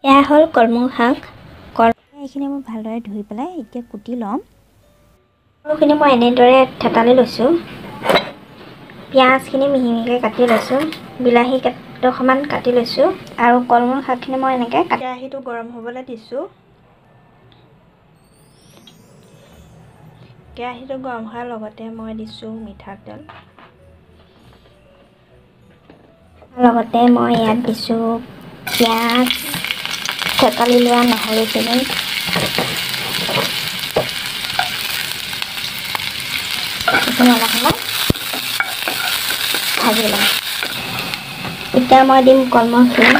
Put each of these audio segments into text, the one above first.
এয়া হ'ল কলমৌ শাক। এইখিনি মই ভালদৰে ধুই পেলাই এতিয়া কুটি ল'ম। আলুখিনি মই এনেদৰে থেতালি লৈছোঁ। পিঁয়াজখিনি মিহি মিহিকৈ কাটি লৈছোঁ, বিলাহী কেইডোখৰমান কাটি লৈছোঁ আৰু কলমৌ শাকখিনি মই এনেকৈ কেৰাহীটো গৰম হ'বলৈ দিছোঁ। কেৰাহীটো গৰম হোৱাৰ লগতে মই দিছোঁ মিঠাতেল। লগতে মই ইয়াত দিছোঁ পিঁয়াজ, থেতালি লোৱা নহৰুখিনি, এইখিনি অলপ সময় ভাজি ল'ম। এতিয়া মই দিম কলমৌখিনি।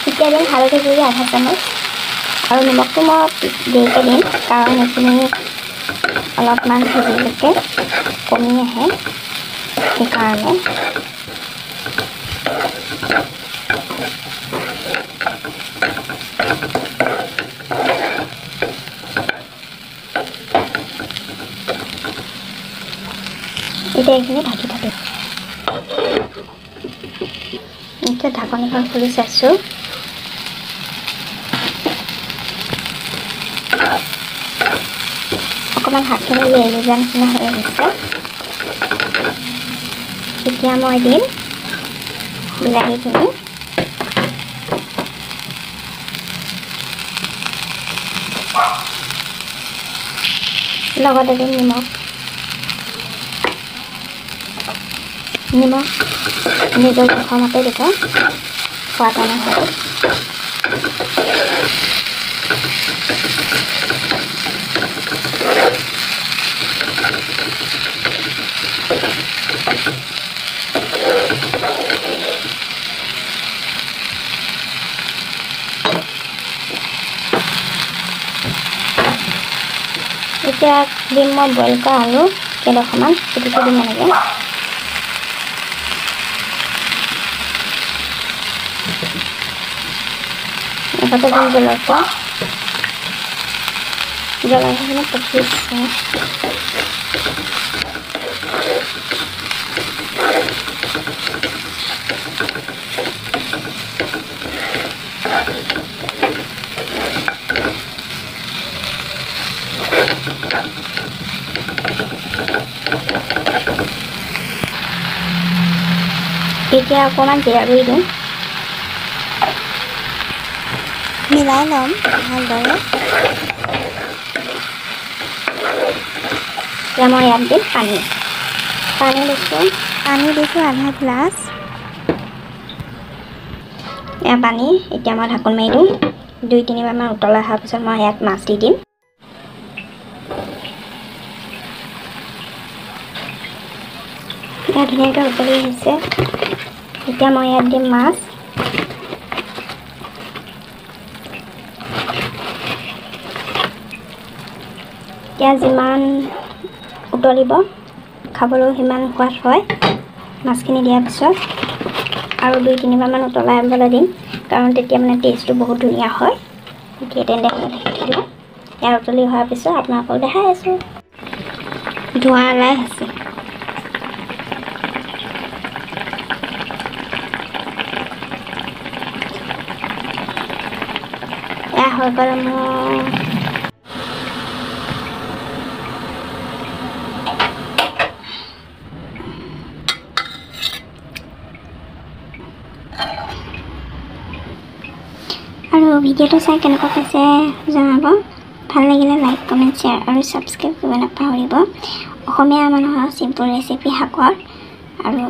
এতিয়া দিম হালধি গুড়ি আধা চামুচ আৰু নিমখটো মই দেৰিকৈ দিম, কাৰণ এইখিনি অলপমান সিজিলৈকে কমি আহে, সেইকাৰণে। এতিয়া এইখিনি ঢাকি থাকিম। এতিয়া ঢাকনিখন খুলি চাইছোঁ। অকণমান শাকখিনি লেৰেলি যোৱা নিচিনা হৈ আহিছে। এতিয়া মই দিম বিলাহীখিনি। লগতে দিম নিমখ। নিমখ নিজৰ জোখৰ মতে দিব, সোৱাদ অনুসৰি। এতিয়া দিম মই বইল কৰা আলু কেইডোখৰমান কুটি থৈ দিম এনেকৈ। লগতে দিম জলকীয়া। জলকীয়াখিনি পকিছে। এতিয়া অকণমান জিৰা গুড়ি দিম, মিলাই ল'ম ভালদৰে। এতিয়া মই ইয়াত দিম পানী। পানী দিছোঁ, পানী দিছোঁ আধা গ্লাছ। এয়া পানী। এতিয়া মই ঢাকোন মাৰি দিম। 2 তিনিবাৰমান উতলাই অহাৰ পিছত মই ইয়াত মাছ দি দিম। এয়া ধুনীয়াকৈ উতলি আহিছে। এতিয়া মই ইয়াত দিম মাছ। এতিয়া যিমান উতলিব খাবলৈও সিমান সোৱাদ হয়। মাছখিনি দিয়াৰ পিছত আৰু 2 তিনিবাৰমান উতলাবলৈ দিম, কাৰণ তেতিয়া মানে টেষ্টটো বহুত ধুনীয়া হয়। এতিয়া তেন্তে ঢাকি থৈ দিওঁ। ইয়াৰ উতলি হোৱাৰ পিছত আপোনালোকক দেখাই আছোঁ। ধোঁৱা ওলাই আছে। এয়া হৈ গ'ল মোৰ আৰু ভিডিঅ'টো চাই কেনেকুৱা পাইছে জনাব। ভাল লাগিলে লাইক, কমেণ্ট, শ্বেয়াৰ আৰু ছাবস্ক্ৰাইব কৰিব নাপাহৰিব। অসমীয়া মানুহৰ চিম্পল ৰেচিপি শাকৰ আৰু